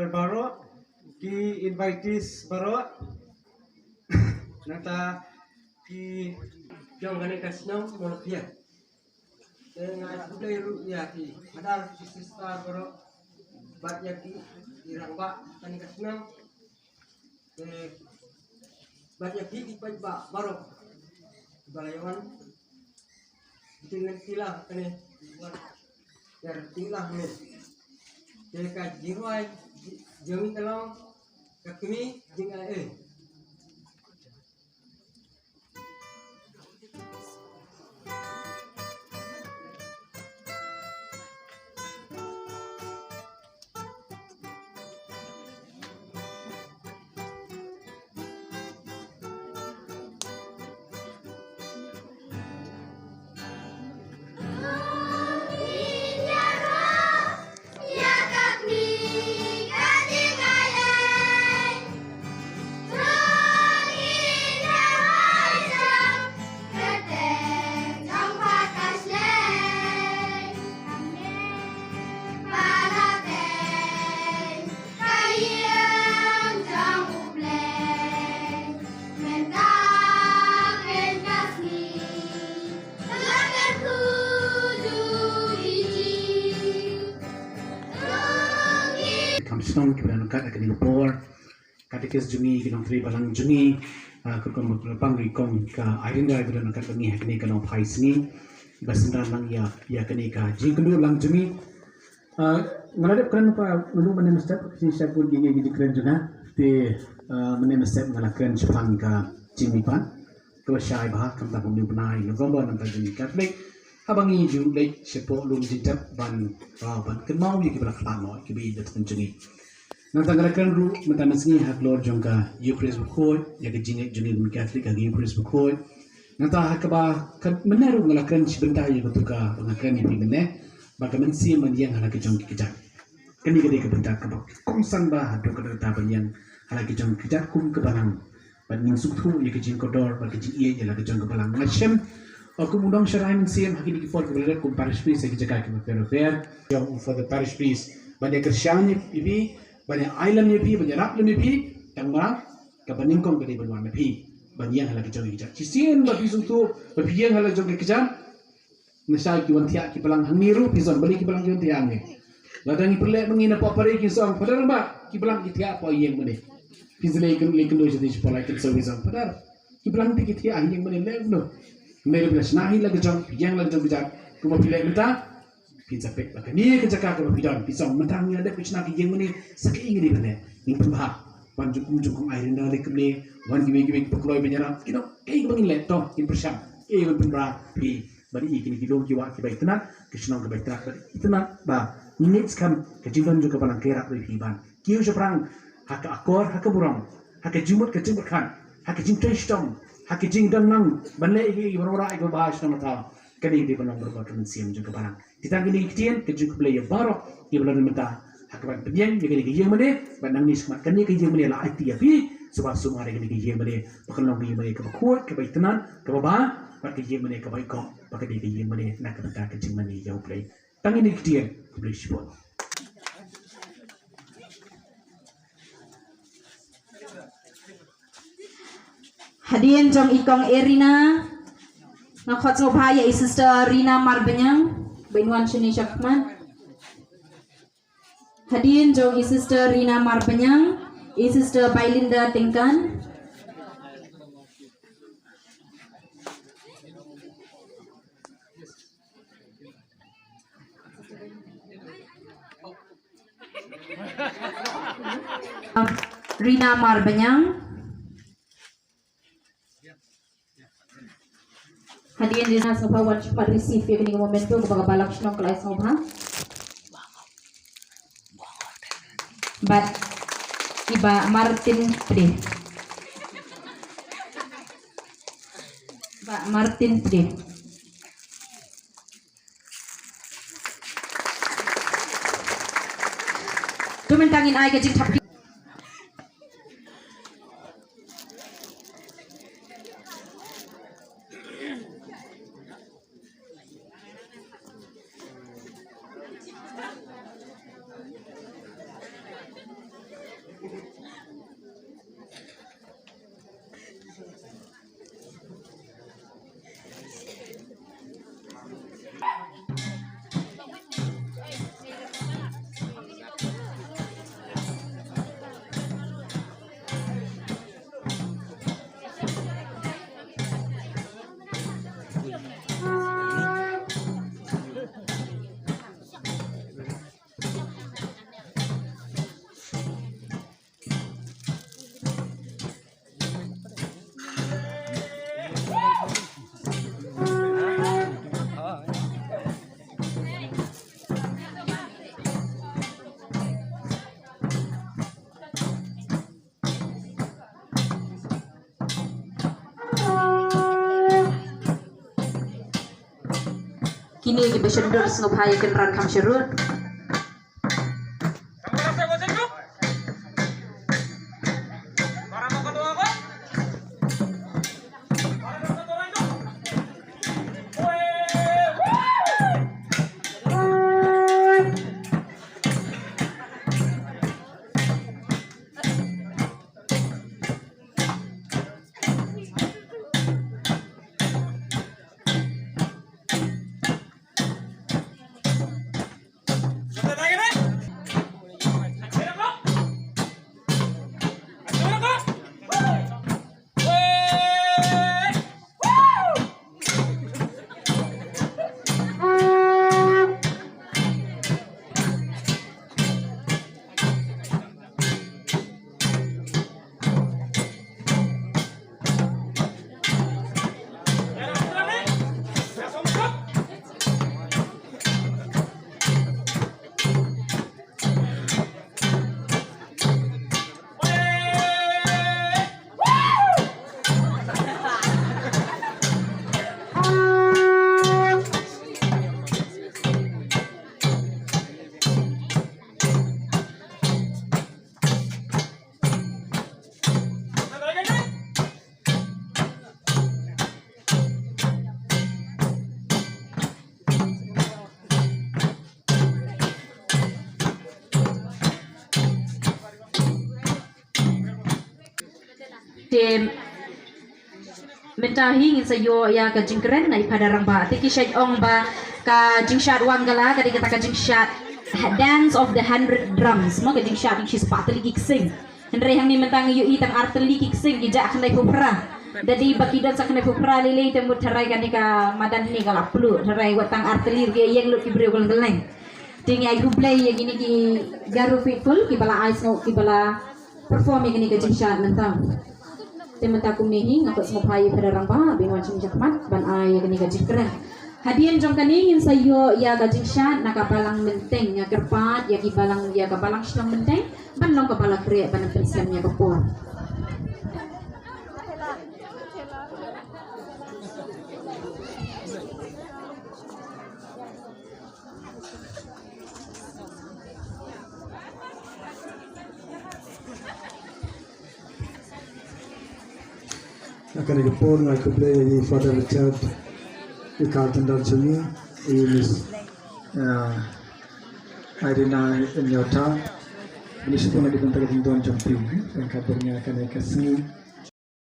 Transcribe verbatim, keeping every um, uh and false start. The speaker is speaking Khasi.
Baroh, ki invitees baroh, nangta ki jong kane ka shnong Mawlaphiang. Te nga ai khublei ruh ïa ki hadar ki sister baroh, bad ïa ki, ki rangbah kane ka shnong. Te bad ïa ki, ki paidbah baroh ba la ïa wan. Te ngan pynlong kane, wan ïa pynlong ne. Te ka jingrwai jong ngi ka long Ka Kmie Jingai. Kam shnong kiba don kat ha kane ka por. Katekis jong ngi, ki nongtrei balang jong ngi, ah, ka rukom ba pang ri kong ka Airinda ba don kat ba ngi ha kane ka nongphai sngi. Ba synran lang ïa, ïa kane ka jingkynduh lang jong ngi. Ah, nga la dep kren pa, nga la mynne mynstep, ki shim shapur ki ngi ki jingkren jong nga. Te, ah, mynne mynstep nga la kren shaphang ka jingmihpat kaba shai bha, khamtam kum u bnai November na ka bynta jong ngi Katholik. Haba ngi ju leit shapoh lum jingtep ban, ah, ban kynmaw ïa kiba la khlad noh, kiba ïeit da ka jong ngi. Nangta nga la kren ruh mynta mynsngi halor jong ka Eucharist bakhuid, ïa ka jingngeit jong ngi kum ki Katholik ha ka Eucharist bakhuid. Nangta ha kaba, ka mynne ruh nga la kren shi bynta ïa katu kaba nga kren ïa phi mynne, ba ka mynsiem ban ïeng ha la ka jong ki kjat. Kane ka dei ka bynta kaba kongsan bha haduh katta katta ban ïeng ha la ka jong ki kjat kum ka balang. Bad ngin sngewthuh ïa ka jingkordor bad ka jingïeit ïa la ka jong ka balang. Nga shem, uh, kum u nongsharai mynsiem ha kine ki por kiba la dep kum parish priest ha ki jaka kiba pher bapher. Ïa u Father parish priest ban ïa kyrshan ïa phi, ban ïa ai lem ïa phi, ban ïarap lem ïa phi, tang ba kaba nyngkong ka dei ban wan na phi ban ïeng ha la ka jong ki kjat. Shisien ba phi sngewthuh ba phi ïeng ha la ka jong ki kjat. Nashai ki wan thiah ki balang hangne ruh, phi sngewthuh balei ki balang ki wan thiah hangne. Lada ngi pyrshah mynta na pop pare ki sngewthuh, Father, ba ki balang ki thiah hapoh ïing mynne. Phi sngewthuh lei kyndoh sha phi sngewthuh, Father, ki balang ki thiah ha ïing mynne lei kyndoh. Mynne ruh phi la shna hi la ka jong, phi ïeng la ka jong phi jam. Kumba phi leh mynta, phin sa peit ba kane ka jaka kaba phi don, phi sngewthuh mynta ngi la dep phi shna ka ïing mynne sa kaei ngi dei ban leh. Ngin pynbha. Wan jong kum jong kum Airinda lei kumne, wan kiwei kiwei ki pakloi ban ïarap, ki dei kaei kaba ngin leh to, ngin pyrshang. Kaei ban pynbha phi. Ban ïohi kine ki lum ki wah kiba itynnad, ki shnong kiba itynnad, ban itynnad ba ngin ngeit skhem ka jingdon jong ka balang ka ïarap ïa phi ban kiew shaphrang ha ka akor ha ka burom, ha ka jingmut ka jingpyrkhat, ha ka jingtrei shitom, ha ka jingdon lang ban leh ïa kiba wanrah ïa kiba bha sha ka thaw. Kane ka dei ban long bynta ka mynsiem jong ka balang. Te tang kine ki ktien, ka jingkhublei ïa baroh kiba la don mynta ha kaba pynïeng ïa kane ka ïing mane, bad nangne shakhmat kane ka ïing mane la aiti ïa phi, sngewbha sngewbha ïa kane ka ïing mane ba kan long ka ïing mane kaba khuid, kaba itynnad, kaba bha, bad ka ïing mane kaba ïeit, ba ka dei ka ïing mane na ka bynta ka jingmane ïa U Blei. Tang kine ki ktien, khublei shibun. Hadien jong i Kong Erina, nga khot sngewbha ïa i Sister Rina Marbaniang ban wan shane shakhmat. Hadien jong i Sister Rina Marbaniang, i Sister Bailinda Tyngkan. Rina Marbaniang. Hadien Rina sngewbha wan shu pat receive ïa kane ka memento kaba ka balang shnong ka la ai sngewbha. Bad i Bah Martin Pde. Bah Martin Pde. To mynta ngin ai ka jingthap. Ini kiba shon dur sngewbha ïa kynran kham sharud. Te mynta hi ngin sa ïoh ïa ka jingkren na i Phadar Rangbah. Te ki shait ong ba ka jingshad Wangala ka dei kata ka jingshad Dance of the Hundred Drums mo, ka jingshad jingshi spah tylli ki ksing. Hynrei hangne mynta ngi ïohi tang ar tylli ki ksing ki jah khyndai phew phra. Da dei ba ki don sa khyndai phew phra lei lei te mut tharai kane ka madan ne ka la pluh tharai wat tang ar tylli ruh ki ïeng lut ki briew kylleng kylleng. Te ngi ai khublei ïa kine ki Garo Faithful kiba la ai sngewbha kiba la perform ïa kane ka jingshad mynta. Te mynta kumne hi nga kwah sngewbha ïa i Phadar Rangbah ba in wan sha khmat ban ai ïa kane ka jingkren. Hadien jong kane ngin sa ïoh ïa ka jingshad na ka Balang Mynteng, nga kyrpad ïa ki balang, ïa ka Balang Shnong Mynteng ban long kaba la khreh ban pynsem ïa ka por. Ha kane ka por nga khublei ïa i Father Richard, i Carlton Darchuni, i Miss, ah, Irina Nyota, Miss pun ïa ka bynta ka jingdon jong phi, eh, ka bynta kane ka sngi.